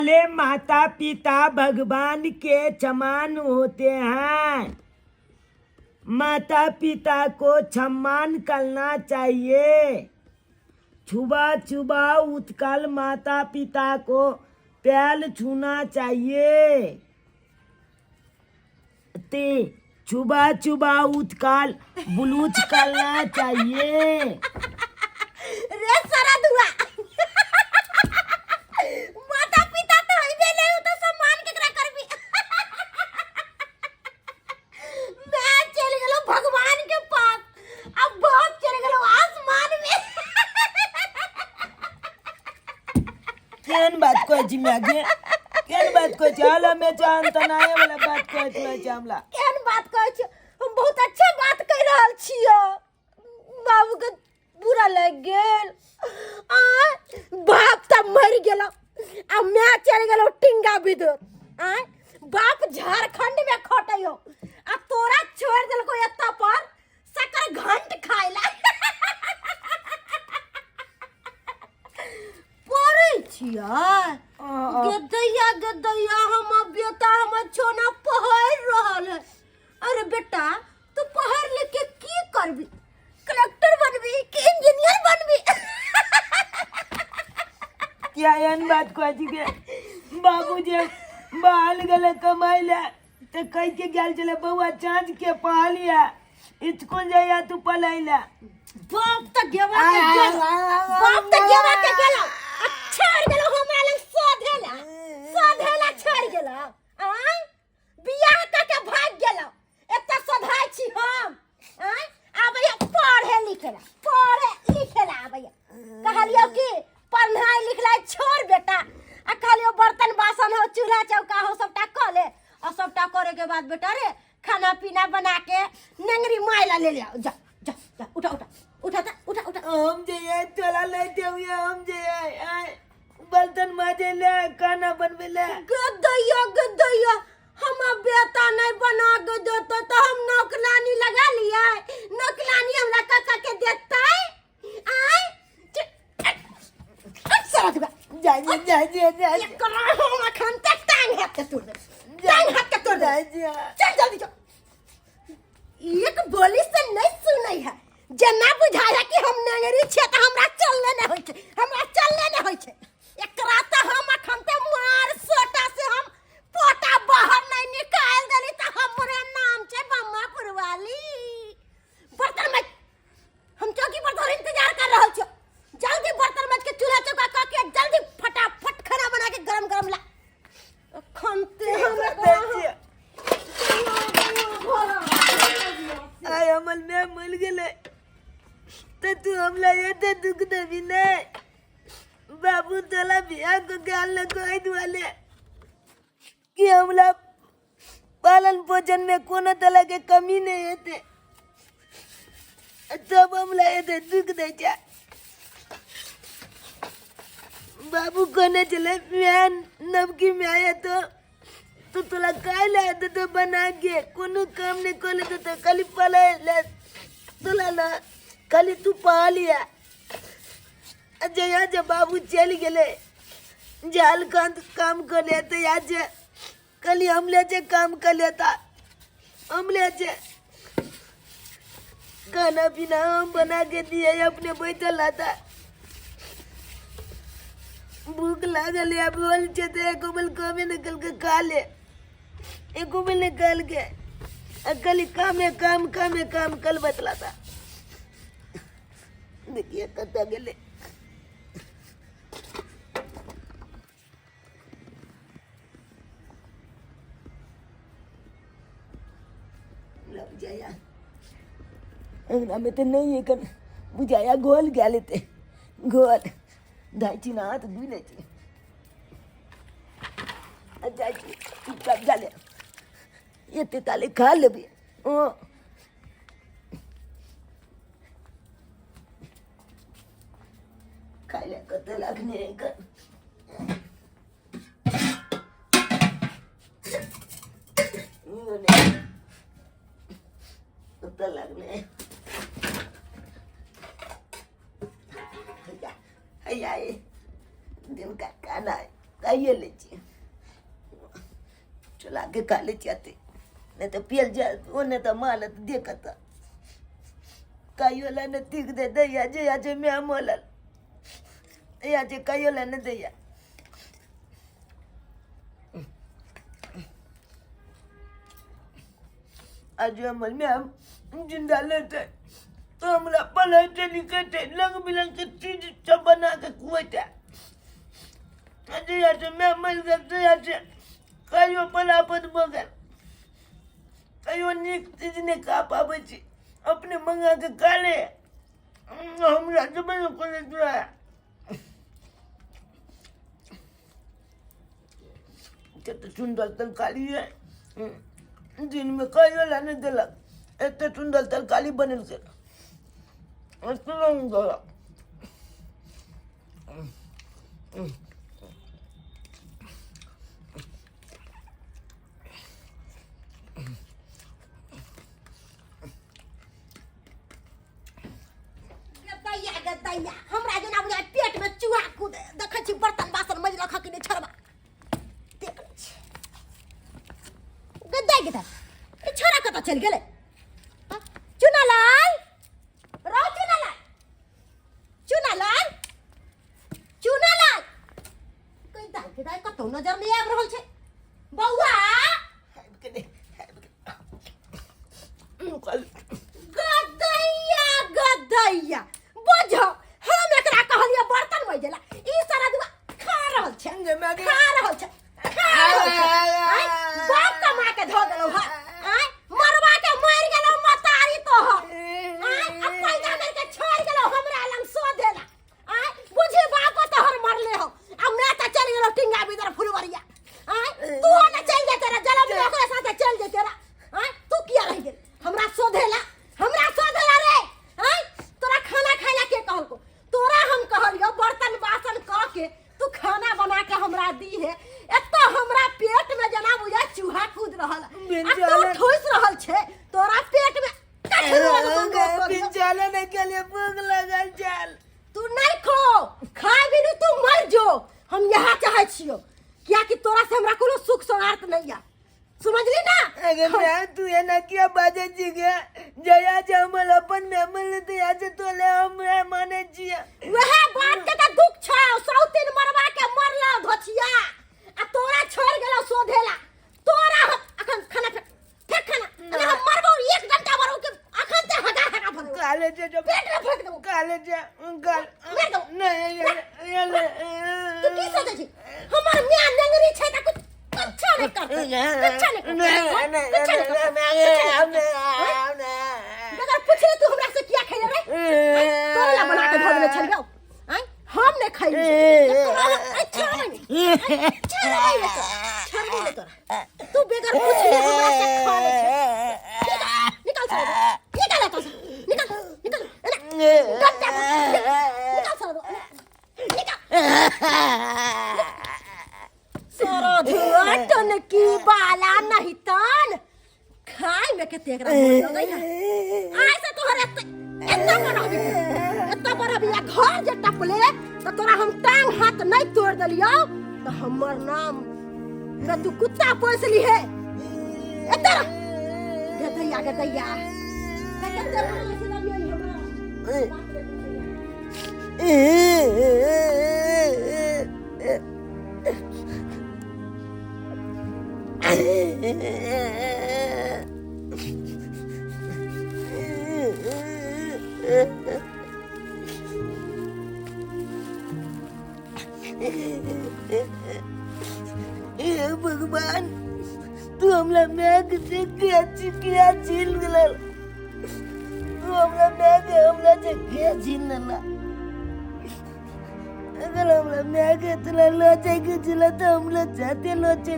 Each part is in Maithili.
ले माता पिता भगवान के समान होते हैं। माता पिता को सम्मान करना चाहिए। सुबह सुबह उठकर माता पिता को पैर छूना चाहिए। ते सुबह सुबह उठकर ब्लूच करना चाहिए। रे सारा दुआ, माता पिता तो हइबे नहीं, तो सम्मान केकरा करबी? मैं चल गेलो भगवान के पास, अब बाप चल गेलो आसमान में। केहन बात कहै छी माय गे, केहन बात कहै छी? हाल हमे जान तनाए वाला बात कहै छी हमरा। केहन बात कहै छी? हम बहुत अच्छा बात कहि रहल छियै। बाबू के बुरा लागि गेल आ बाप तऽ मरि गेल आ माय चलि गेल टिंगा बिदुर। आ बाप झारखंड में खटै हो आ तोरा छोड़ि देलको एतऽ पर शक्कर घंट खाय ला। पढ़ै छियै? गदैया गदैया, हमर बेटा हमर छोना पढ़ रहल है। अरे बेटा, तू पढ़ लिख के की करबी? कलेक्टर बनबी कि इंजीनियर बनबी? क्या एहन बात कहै छी के? बाबू जे बाहर गेलै कमाइ लए तऽ कहि के गेल छलै, बौआ, साँझ के पढ़लिया, स्कूल जाइया तू पढ़ै लए। बाप तऽ गेवा के गेल, बाप तऽ गेवा के गेल आ छोड़ गेल हमरा लग सधेला, सधेला छोड़ गेल। आय, बियाह कऽ के भाग गेल, एतऽ सधाइ छी हम। आय, आबैया पढ़े लिखे ला, पढ़े लिखे ला आबैया। कहलियो कि पढ़नाइ लिखनाइ छोड़ बेटा, आ कहलियो बर्तन बासन हो, चूल्हा चौका हो, सबटा कऽ ले आ सबटा करे के बाद बेटा रे खाना पीना बना के नंगरी माय ला ले ले आओ। जा जा जा, उठा उठा उठा ता, उठा उठा। हम जे ये तोला ले देऊ, हम जे ये आय बर्तन माजे ले, खाना बनबे ले। गदैया गदैया, हमर बेटा नहीं बना के देते तो हम नौकरानी लगा लिया? नौकरानी हमरा काका के देते? आय सारा जाय जाय जाय जाय। एकरा हम अखन तक टांग हाथ के तोड़ दे, टांग हाथ के तोड़ दे। जाय जाय। चल जल्दी चल। एक बोली से नहीं सुनै है, जेना बुझाय है कि हम नेंगरी छियै तऽ हमरा चलले नहि होइ छै, हमरा चलले नहि होइ छै। एकरा तऽ हम अखन तऽ मार सोटा से हम पोटा बाहर नहीं निकाल देली तऽ हमरे नाम छै बम्मा पुरवाली। बर्तन में हम चौकी पर तोहर इंतजार कर रहल छियो। जल्दी बर्तन मज के, चूल्हा चौका कऽ के, जल्दी फटाफट खाना बना के गरम गरम ला। अखन ते हम जाय। आय हमर माय मर गेलै तऽ तू हमरा एते दुख देबी नै? बाबू तोला बियाह कऽ के आनलको एहि दुआरे कि हमरा पालन पोषण में कोनो तरह के कमी नहीं हेतै, तब हमरा एते दुख दै छै। बाबू कहने छलै, माय नवकी माय हेतौ तो तोला काय ला हेतौ तो बना के कोनो काम नहीं कर लेते तो खाली पढ़ाई ले तोला ना, खाली तू पढ़ लिया। जहिया जे बाबू चलि गेलै झारखंड काम करे, तहिया जे खाली हमले जे काम कर लेता, हमले जे खाना पीना हम बना के दिए, अपने बैठल रहता। भूख लागल है बोल छै तऽ एको बेल कमे निकल के खा ले, एको बेल निकाल के। आ खाली कामे काम, कामे काम कल बतलाता। देखिए कतऽ गेलै। बुझाया अंगना में तऽ नहीं है, कन बुझाया गोल गेल हेतै। गोल जाइ छी ना हाथ धुइ लै छी आ जाइ छी चुपचाप। जा ले, एते ताले खा लेबै। हँ, खाइ लए कते लगने है। कते लगने हैया हैया, दिनका खाना खाइए लै छी। चला के खा ले जाते नहीं तो पियल जा ओने तो मालत देखता कायोला न तीक दे दैया जे आज मैं मोलल आज कायोला न दैया आज हमल में हम जिंदा लेते तो हमरा पढ़ते लिखते रंग बिरंग के चीज सब बना के खुएते। आज आज मैं मर गए आज कहियो पलापत बगल कहियो नीक चीज नहीं खा पाबै छी अपने मंगा के खा ले हमरा जबे कॉलेज रहा कते सुंदर तरकारी है दिन में कहियो ला नहीं देलक एते सुंदर तरकारी बनेलकै सुंदर। गदैया गदैया हमरा जेना बुझाय पेट में चूहा कूद देखै छी बर्तन बासन मजलक कि नहि छोड़बा देख लै छी गदै गदै ई छोड़ा कतऽ चलि गेलै चुनालाल रौ चुनालाल चुनालाल चुनालाल गदै गदै कतौ नजर नहि आबि रहल छै बौआ गदैया गदैया बुझो हम एकरा कहलियै बर्तन मजला ई सारा दुआ खा रहल छै खा रहल छै खा रहल छै आँय बाप कमा के धो गेलौ हँ आँय मरवा के मरि गेलौ मतारी तोहर आँय आ पैदा करके छोड़ गेलौ हमरा लंग सो देला आँय बुझी बाप तोहर मरले हो आ मैं तऽ चलि गेलौ टिंगा बिदर फुलवरिया आँय तू ने चलि जेते रे जलम में ओकरे साथे चलि जेते रे आँय तू किया रहि गेल हमरा सोधेला हमरा सोधेला रे आँय तोरा खाना खाय ला के कहलको तोरा हम कहलियो बर्तन बासन क के तू खाना बना के हमरा दी है एतऽ हमरा पेट में जेना बुझा चूहा कूद रहल आ तू ठूस रहल छे तोरा पेट में बिचारा नहीं के लिए भूख लगल चल तू नहीं खो खाए बिनु तू मर जो हम यहाँ चाहे छियो कियाकि तोरा से हमरा कोनो सुख सोनार्थ नहीं है समझली ना अगर मैं तू ये ना किया बाजे जी के जया जमल अपन मेमल तो या से तोले हम माने जिया वह बात के त दुख छौ सौतीन मरवा के मरलो धोछिया आ तोरा छोड़ गेलो सोधेला तोरा अखन खाना फेक फेक खाना अरे हम मरबो एक घंटा मरबो के अखन ते हगा हगा भरबो काले जे जब पेट में फेंक देबो काले जे गाल मार दो। नहीं ये ये ले तू की सोचे छी हमर मियां नेंगरी छै त कुछ कुछ नहीं करते कुछ नहीं करते कुछ नहीं करते बगैर पूछले तू हमरा से किया खैले रे तोरा ला बना के धो देने छलियौ आँय हम नहीं खैली छोड़बै नहीं छोड़बै नहीं तोरा छोड़बै नहीं तोरा तू बगैर पूछले हमरा से खा ले छै निकाल साला निकाल एतऽ से निकाल निकाल एना गद्दा निकाल साला निकाल सारा धुआ टनकी बाला नहीं तन खाय में कते एकरा मोन लगैया आइ से तोहर एते एतना बड़ हबी एतना बड़ हबी आ घर जे टपले त तोरा हम टांग हाथ नहीं तोड़ देलियौ त हमर नाम न तू कुत्ता पोस ली है एते रह गदैया गदैया कते बड़ से लगियो हमरा हे भगवान तू हमरा माय से किया किया छीन गेल तू हमरा माय के हमरा से किया छीन लेला अगर हमरा माय के इतना लोचे के छला तो हमरा जाते लोचे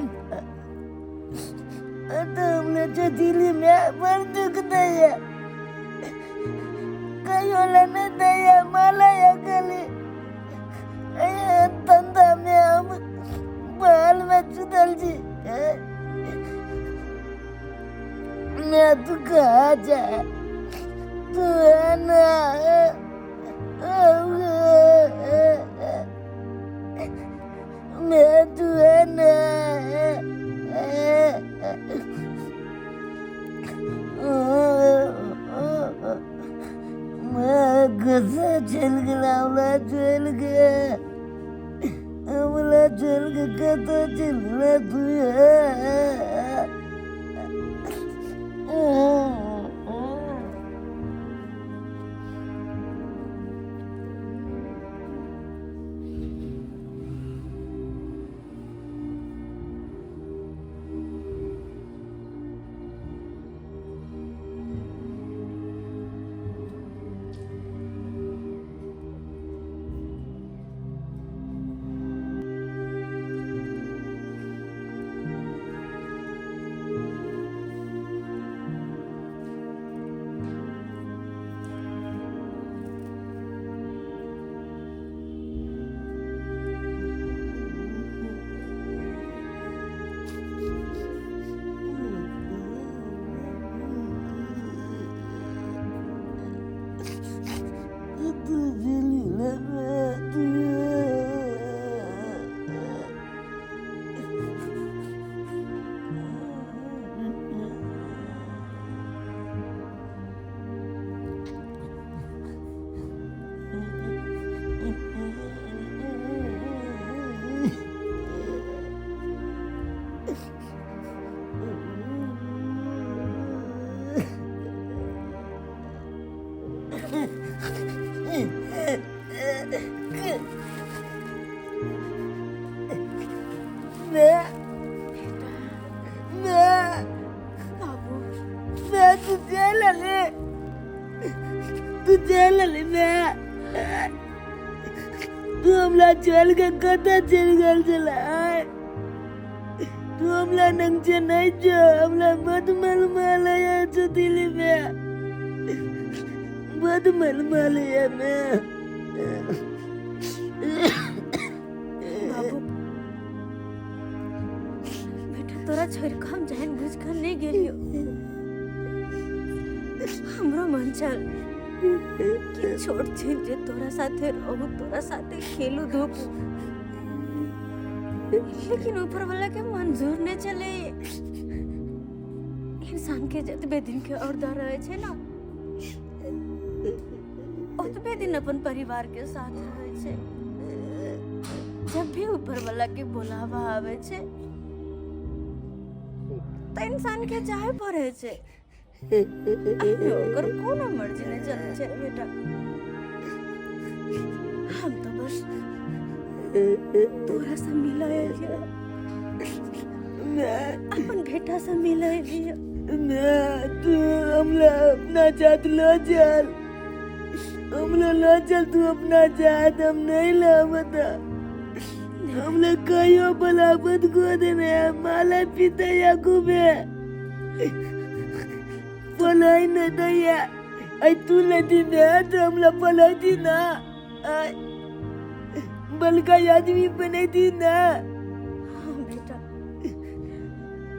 तो हमरा जो दिली में बड़ दुख दैया कहियो ला न दैया माला या गली धंधा में हम बाल में चुदल जी मैं तू कहाँ जा तू है ना मैं तू है ना। मैं गुस्सा चल गया, हमरा चल गया, हमरा चल के कतऽ चल गेला तू? तू चल गेला तू। मैं मैं बाबू मैं तू जेल ले, तू जेल ले। मैं तू हमला चल के कतऽ चलि गेल छलै? तू हमला नंग नहीं जो हमला बद मलमल है दिल्ली में, बद मलमल है। मैं बाबू बेटा तोरा छोड़ के हम जान बुझ कर नहीं गेलियो। हमरो मन छल कि छोट छिन जे तोरा साथे रहू, तोरा साथे खेलू धूपू, लेकिन ऊपर वाला के मंजूर नहीं चले। इंसान के जतबे दिन के औरदा रहे छे ना, ओतबे दिन अपन परिवार के साथ रहे छे। जब भी ऊपर वाला के बोलावा आवे छे तो इंसान के जाए पड़े छे। ओकर कोनो मर्जी नहीं चले छे बेटा। हम तो बस तोरा से मिला लिया, अपन बेटा से मिला लिया। मैं तू हमला अपना जात लो चल, हमला लो चल तू अपना जात, हम नहीं ला बता। हमला कहियो बलाबत को देने माला पिता याकूब है पलाई न दैया। आई तू लदी मैं तो हमला पलाई थी ना, बलका आदमी बने थी ना। हाँ बेटा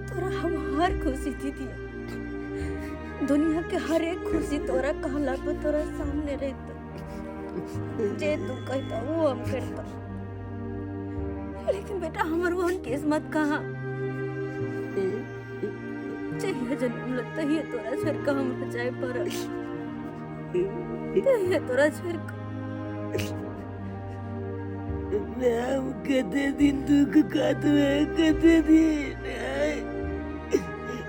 तोरा हम हर खुशी थी दिया, दुनिया के हर एक खुशी तोरा कहला पर तोरा सामने रहता, जे तू कहता वो हम करता। लेकिन बेटा हमर वो किस्मत कहाँ, चाहिए जन्म लगता ही तोरा छोड़ के हम जाए पर, तोरा छोड़ के मैं कते दिन दुख काटू है, कते दिन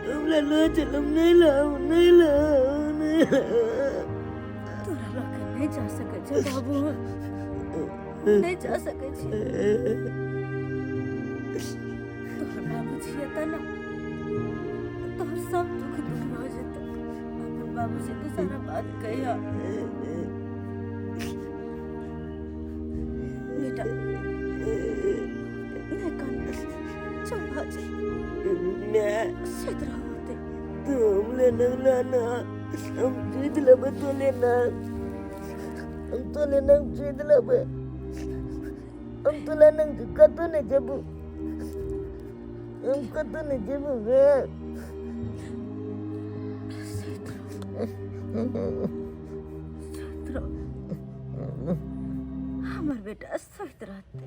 हमला लो चल, हम नहीं लाओ, नहीं लाओ, नहीं तोरा लग नहीं जा सके छे बाबू, नहीं जा सके छे। तोहर बाबू छियै त ना तोहर सब दुख दूर हो जेतौ। अपन बाबू से तू सारा बात कहिया बेटा, नहीं कान चुप हो जा। मैं सुत रहो ते तू हमले नगला ना, हम जीत लेबे तो लेना, हम तो लेना, हम जीत लेबे, हम तो लेना, कतौ नहीं जेबू, हम कतौ नहीं जेबू। मैं सुत रहो, सुत रहो हमर बेटा, सुत रहते।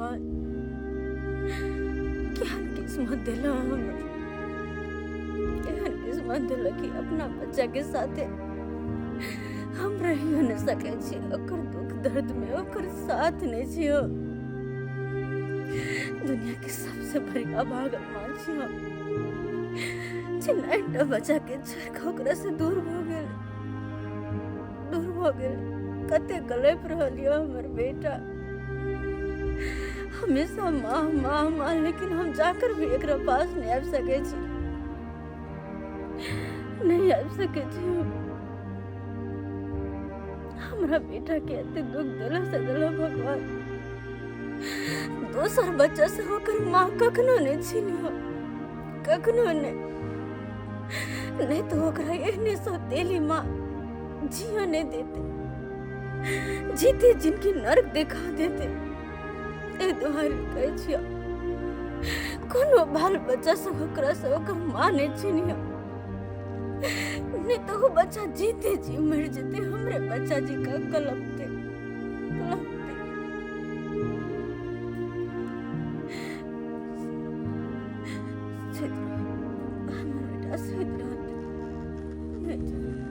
भगवान, केहन किस्मत देला हमर, केहन किस्मत देला कि अपना बच्चा के साथे हम रहियो नहि सकै छी, ओकर दुख दर्द में ओकर साथ नहि छी हम। दुनिया के सबसे बड़ी अभागल माँ छी हम, जे 9टा बच्चा के छोड़ि कऽ ओकरा से दूर भऽ गेल, दूर भऽ गेल। कते कलपि रहल यऽ हमर बेटा, हमेशा माँ माँ माँ, लेकिन हम जाकर भी एकरा पास नहि आबि सकै छी, नहि आबि सकै छी हम। हमरा बेटा के एते दुख देला से देला भगवान, दोसर बच्चा से ओकर माँ कखनो नहि छीनियो, कखनो नहि, नहि तऽ ओकरा एहने सौतेली माँ जियो नहि देते, जीते जिनकी नर्क देखा देते। एहि दुआरे कहै छियौ, कोनो बाल बच्चा सब ओकरा से ओकर माँ नहि छीनियो, नहि तऽ ओ बच्चा जीते जी मरि जेतै, हमरे बच्चा जी का कलपते कलपते। सुति रह हमर बेटा, सुति रहतै, नहि।